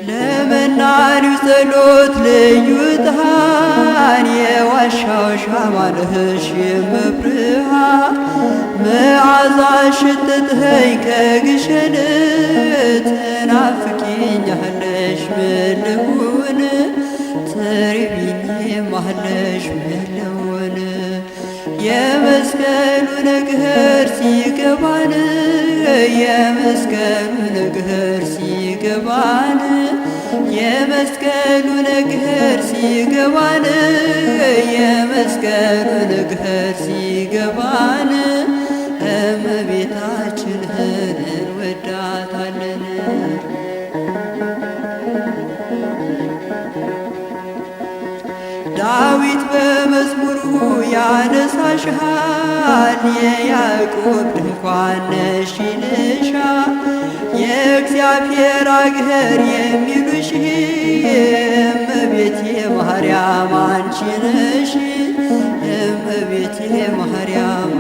ለመናኒው ጸሎት ልዩ ጣን የዋሻው ሻማ ነሽ የመብርሃን መዓዛሽ ሽትትኸኝ ከግሸን ትናፍቂኛለሽ ምን ልሁን ትርቢኝማለሽ ምን ልሁን የመስቀሉ ነገር ሲገባን የመስቀሉ ነገር ሲገባን የመስቀሉ ነገር ሲገባን የመስቀሉ ነገር ሲገባን እመቤታችንን እንወዳታለን። ዳዊት በመዝሙሩ ያነሳሽሃል የያዕቆብ ድንኳን ነሽ ይልሻል። የእግዚአብሔር አገር የሚሉሽ እመቤቴ ማርያም አንቺ ነሽ። እመቤቴ ማርያም